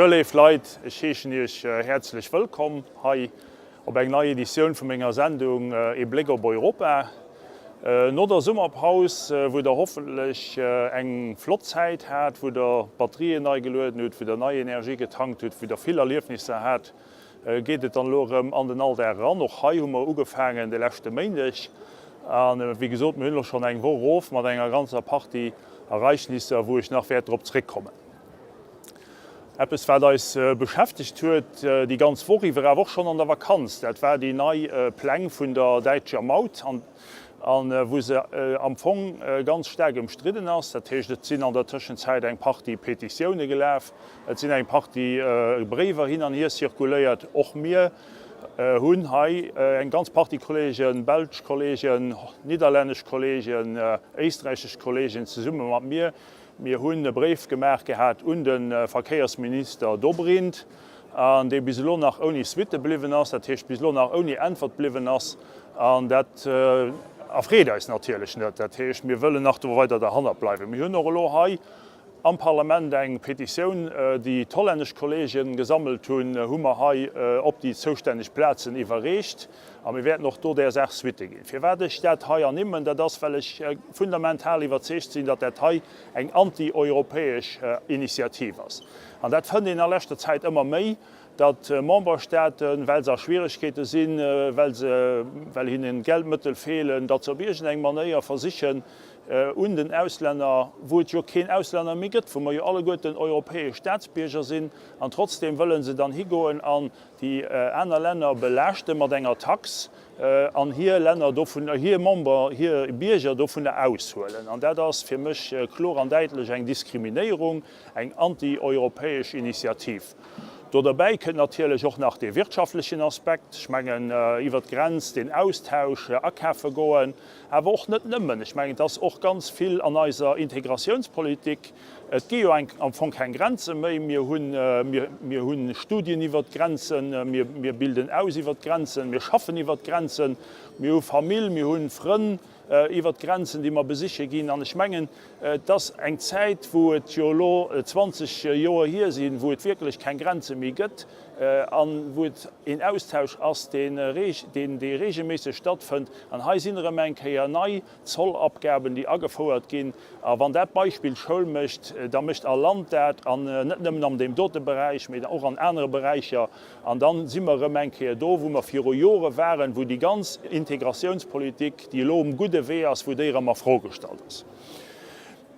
Sou léif Leit, ech heeschen Iech häerzlech wëllkomm hei op eng nei Editioun vu menger Sendung Ee Bléck op Europa. No der Summerpaus, wou der hoffentlech eng flott Zäit hat, wou der d'Batterien nei gelueden hutt, wou der nei Energie getankt hutt, wou der vill Erliefnisser hat, geet et dann elo erëm an den Alldag eran. Och hei hu mer ugefaangen de leschte Méindeg a wéi gesot, mir hunn elo schonn eng Woch erof mat enger ganzer Partie Ereignisser, wou ech nach wäert drop zréckkommen. Eppes wat eis beschäftegt huet déi ganz Woch iwwer, awer och schonn an der Vakanz, dat war déi nei Pläng vun der däitscher Maut an wou se am Fong ganz staark ëmstridden ass. Dat heescht, et sinn an der Tëschenzäit eng Partie Petitioune gelaf, et sinn eng Partie Bréiwer hin an hier zirkuléiert. Och mir hunn hei eng ganz Partie Kolleegen, belsch Kolleegen, nidderlännesch Kolleegen, éisträichesch Kolleegen zesumme mat mir, Mir hunn e Bréif gemaach gehat un de Verkéiersminister Dobrindt, an dee bis elo nach ouni Suitte bliwwen ass, dat heescht bis elo nach ouni Äntwert bliwwen ass. An dat erfreet eis natierlech net. Dat heescht, mir wëllen nach do weider derhannert bleiwen. Mir hunn och elo hei am Parlament eng Petitioun, déi d'hollännesch Kollege gesammelt hunn, hu mer hei op déi zoustänneg Plazen iwwerreecht. A mir wäerten och do där Saach Suitte ginn. Firwat ech dat hei ernimmen, dat ass, well ech fundamental iwwerzeegt sinn, datt dat hei eng antieuropäesch Initiativ ass. An dat fënnt een a leschter Zäit ëmmer méi, datt Memberstaaten, well se a Schwieregkeete sinn, well se, well hinnen Geldmëttel feelen, datt se op iergendeng Manéier versichen, un den Auslänner, wou et jo keen Auslänner méi gëtt, wou mer jo alleguerten europäesch Staatsbierger sinn, an trotzdeem wëlle se dann higoen an déi aner Länner belaaschte mat enger Tax an hir Länner dovun, hir Member, hir Bierger dovunner aushuelen. An dat ass fir mech kloer an däitlech eng Diskriminéierung, eng antieuropäesch Initiativ. Do derbäi kënnt natierlech och nach dee wirtschaftlechen Aspekt. Ech mengen, iwwert d'Grenz deen Austausch, akafe goen, awer och net nëmmen. Ech mengen, et ass och ganz vill an eiser Integratiounspolitik, Et gi jo am Fong keng Grenze méi. Mir hunn, mir hu Studien iwwert d'Grenzen, mir, mir bilden aus iwwert d'Grenzen, mir schaffen iwwert d'Grenzen, mir hu Famill, mir hu Frënn iwwert d'Grenzen, déi mer besiche ginn. An ech mengen, et ass eng Zäit, wou et jo elo 20 Joer hier sinn, wou et wierklech keng Grenze méi gëtt a wou et een Austausch ass, dee, dee regelméisseg stattfënnt. An hei sinn erëm eng Kéier nei Zollabgaben, déi agefouert ginn. A wann dat Beispill Schoul mécht, da mécht all Land dat, an net nëmmen an deem dote Beräich, mee och an anere Beräicher. An da si mer erëm eng Kéier do, wou mer viru Jore waren, wou déi ganz Integratiounspolitik, déi elo um gudde Wee ass, wou déi erëm a Fro gestallt ass.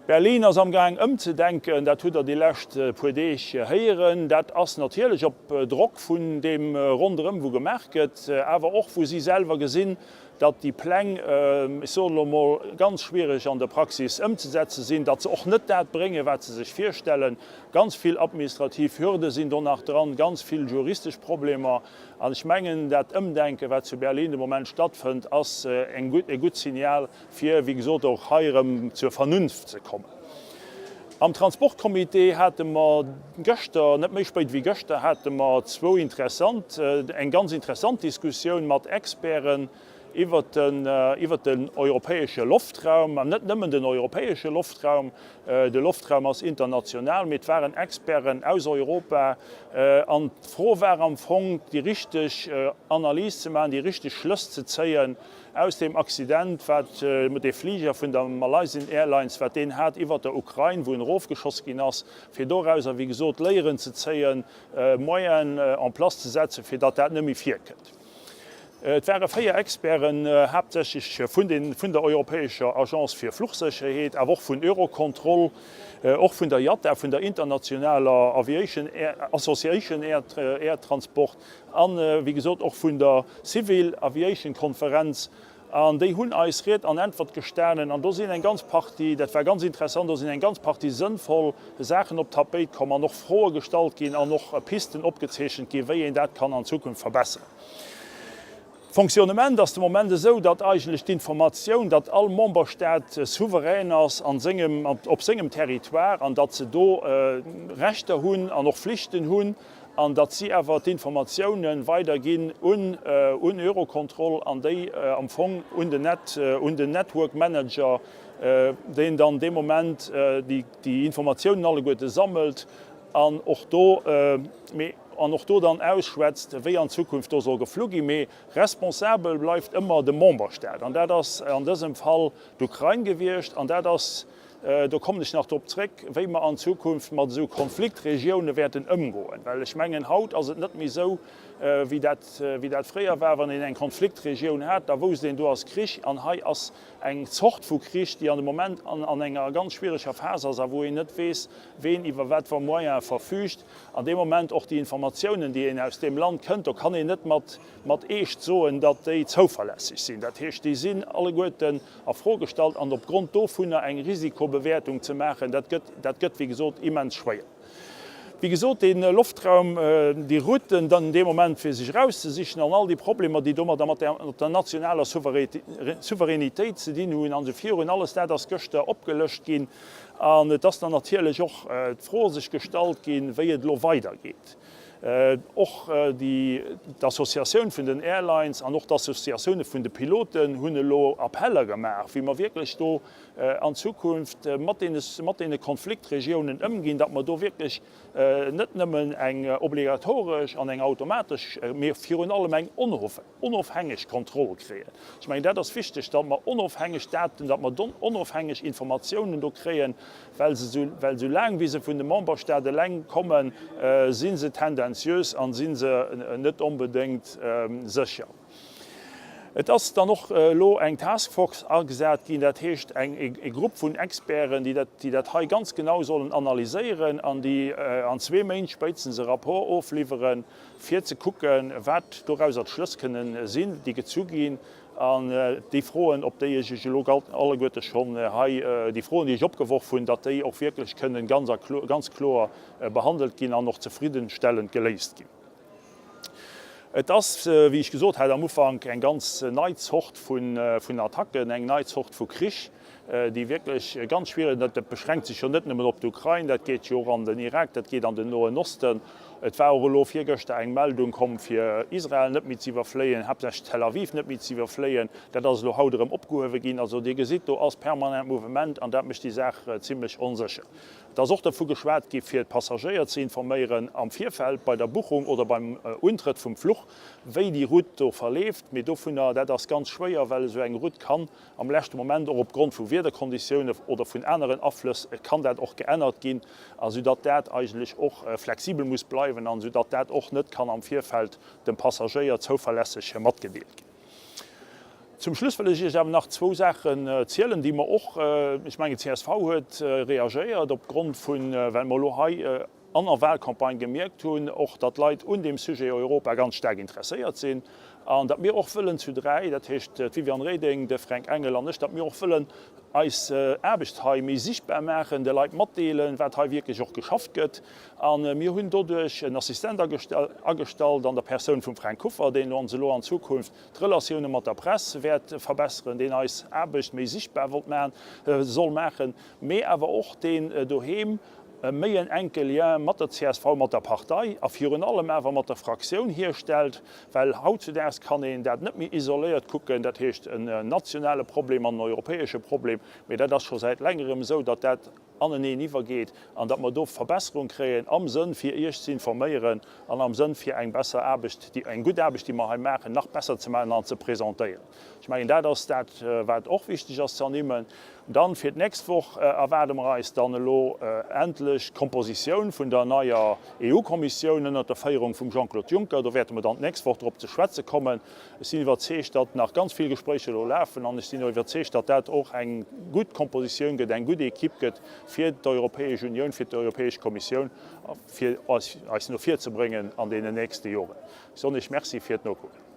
Berlin ass amgaang ëmzedenken, dat hutt Der déi lescht puer Deeg héieren. Dat ass natierlech op Drock vun deem ronderëm, wou gemaach gëtt, awer och wou si selwer gesinn, datt déi Pläng, ech soen elo emol, ganz schwierig an der Praxis ëmzesetze sinn, datt se och net dat bréngen, wat se sech virstellen. Ganz vill administrativ Hürde sinn do nach dran, ganz vill juristesch Problemer. An ech mengen, dat Ëmdenken, wat zu Berlin de Moment stattfënnt, ass e gutt Signal, fir, wéi gesot, och hei erëm zur Vernunft ze kommen. Am Transportcomité hate mer gëschter, net méi spéit wéi gëschter, hate mer zwou interessant, eng ganz interessant Diskussioun mat Experten iwwert den, iwwert den europäesche Loftraum, an net nëmmen den europäesche Loftraum, de Loftraum ass international, mee et waren Experten aus Europa an d'Fro war am Fong, déi richteg Analys ze maachen, déi richteg Schlëss ze zéien Aus deem Accident, wat dee Fliger vun der Malaysian Airlines, wat deen hat iwwert der Ukrain, wou en erofgeschoss ginn ass, fir dorauser, wéi gesot, Léieren ze zéien, Moyenen en place ze setzen, fir datt dat net méi virkënnt. Et ware 4 Experten, haaptsächlech vun den, vun der europäescher Agence fir Fluchsécherheet, awer och vun Eurocontrol, och vun der IATA, vun der internationaler Aviation Association Air Transport, an, wéi gesot, och vun der Civil Aviation Konferenz, an déi hunn eis Ried an Äntwert gestanen. An do sinn eng ganz Partie, dat war ganz interessant, do sinn eng ganz Partie sënnvoll Saachen op d'Tapéit komm an och Froe gestallt ginn an och Pisten opgezeechent ginn, wéi een dat kann an Zukunft verbesseren. D'Fonctionnement ass de Moment esou, datt eigentlech d'Informatioun, datt all Memberstaat souverän ass an sengem, op sengem Territoire an datt se do Rechter hunn an och Flichten hunn, an datt si awer d'Informatiounen weiderginn un un Eurocontrol an déi am Fong un den Net, un den Network Manager, deen dann dee Moment déi déi Informatiounen alleguerte sammelt. An och do, mee an och do dann ausschwätzt, wéi an Zukunft do soll geflu ginn. Mee responsabel bleift ëmmer de Memberstaat. An dat ass an dësem Fall d'Ukrain gewiescht. An dat ass, do kommen ech nach drop zréck, wéi mer an Zukunft mat esou Konfliktregioune wäerten ëmgoen. Well ech mengen, haut ass et net méi esou, wéi dat, wéi dat fréier war, wann een eng Konfliktregioun hat, da wousst een, do ass Krich. An hei ass eng Zort vu Krich, déi an de Moment an enger ganz schwiereger Phas ass a wou een net weess, ween iwwer wat fir Moyene verfügt. An dee Moment och déi Informatiounen, déi een aus deem Land kënnt, do kann een net mat mat Eescht soen, datt déi zouverlässeg sinn. Dat heescht, déi sinn alleguerten a Fro gestallt an opgrond dovunner eng Risikobewäertung ze maachen, dat gëtt, dat gëtt wéi gesot immens schwéier. Wéi gesot, dee Loftraum, déi Routen dann dee Moment fir sech erauszesichen an all déi Problemer, déi domadder mat der nationaler Souveränitéit ze dinn hunn an esou virun, alles dat ass gëschter opgelëscht ginn. An et ass dann natierlech och d'Fro sech gestallt ginn, wéi et elo weidergeet. Och d'Associatioun vun den Airlines an och d'Associatioune vun de Piloten hunn elo Appeller gemaach, wéi mer wierklech do an Zukunft mat deene Konfliktregiounen ëmginn, datt mer do wierklech net nëmmen eng obligatoresch an eng automatesch, mee virun allem eng onofhängeg Kontroll kréien. Ech mengen, dat ass wichteg, datt mer onofhängeg Daten, datt mer onofhängeg Informatiounen do kréien, well se, well esou laang wéi se vun de Memberstaat eleng kommen, si se tendenziös a si se net onbedéngt sécher. Et ass dann och elo eng Task Force agesat ginn, dat heescht e Grupp vun Experten, déi dat, déi dat hei ganz genau sollen analyséieren an déi an zwee Méint spéitstens e Rapport ofliwweren, fir ze kucken, wat dorauser d'Schlëss kënnen sinn, déi gezu ginn an déi Froen, op déi ech Iech elo alleguerte schonn hei, déi Froen, déi ech opgeworf hunn, datt déi och wierklech kënnen ganz a ganz kloer behandelt ginn an och zefriddenstellend geléist ginn. Et ass, wéi ech gesot hat am Ufank, eng ganz nei Zort vun Attacken, eng nei Zort vu Krich, déi wierklech ganz schwiereg, dat beschränkt sech jo net nëmmen op d'Ukrain, dat geet jo och an den Irak, dat geet an den Noen Osten. Et war och elo virgëschter eng Meldung komm, fir Israel net méi ze iwwerfléien, haaptsächlech Tel Aviv net méi ze iwwerfléien. Dat ass elo haut erëm opgehuewe ginn. Also Dir gesitt, do ass permanent Mouvement an dat mécht déi Saach zimlech onsécher. Et ass och dervu geschwat gi fir d'Passagéier ze informéieren am Virfeld bei der Buchung oder beim Untrëtt vum Fluch, wéi déi Route do verleeft. Mee dovunner, dat ass ganz schwéier, well esou eng Route kann am leschte Moment och opgrond vu Wiederkonditioune oder vun aneren Aflëss kann dat och geännert ginn, a soudatt dat eigentlech och flexibel muss bleiwen an soudatt dat och net kann am Virfeld dem Passagéier zouverlässeg matgedeelt ginn. Zum Schluss wëll ech Iech awer nach zwou Saachen zielen, déi mer och, ech mengen csv huet reagéiert opgrond vun, well mer elo hei an der Wahlcampagne gemierkt hunn och, datt d'Leit un deem Sujet Europa ganz staark interesséiert sinn an datt mir och wëllen zu dräi, dat heescht d'Viviane Reding, de Fränk Engel an ech, datt mir och wëllen eis Aarbecht hei méi sichtbar maachen, de Leit matdeelen, wat hei wierklech och geschafft gëtt. A mir hunn doduerch en Assistent agestallt an der Persoun vum Fränk Kuffer, deen ons elo an Zukunft d'Relatioune mat der Press wäert verbesseren, deen eis Aarbecht méi sichtbar wollt maachen, soll maachen, mee awer och deen doheem méi en enke Lien mat der csv, mat der Partei a virun allem awer mat der Fraktioun hierstellt, well hautzudaags kann een dat net méi isoléiert kucken, dat heescht en nationale Problem an en europäesche Problem, mee dat ass scho säit längerem esou, datt dat aneneen iwwergeet an datt mer do Verbesserung kréien am Sënn fir Iech ze informéieren an am Sënn fir eng besser Aarbecht, déi, eng gutt Aarbecht, déi mer hei maachen, nach besser ze maachen an ze presentéieren. Ech mengen, dat ass dat, wat och wichteg ass ze ernimmen. Dann fir d'nächst Woch erwaarde mer eis dann elo endlech d'Kompositioun vun der neier EU-Kommissioun ënnert der Féierung vum Jean-Claude Juncker. Do wäerte mer dann d'nächst Woch drop ze schwätze kommen. Ech sinn iwwerzeegt, datt nach ganz vill Gespréicher elo lafen an ech sinn och iwwerzeegt, datt dat och eng gutt Kompositioun gëtt, eng gutt Equipe gëtt fir d'Europäesch Unioun, fir d'Europäesch Kommissioun, fir eis no vir ze bréngen an deenen nächste Joren. Ech soen Iech Merci fir d'Nokucken.